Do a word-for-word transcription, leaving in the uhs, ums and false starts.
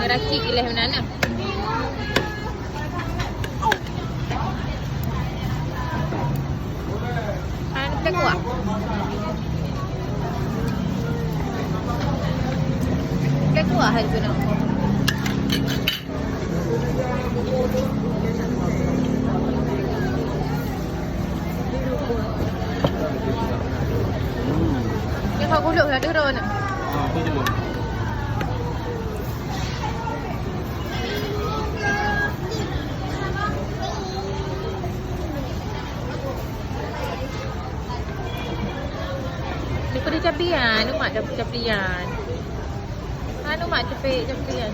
Racik ileh meunan nah. Kan kita kuah. Kita kuah hai guna. Ni kau gulung lah turun. Ah, tu je. Daripada capian, umat dah capian. Anu mak cepek capian.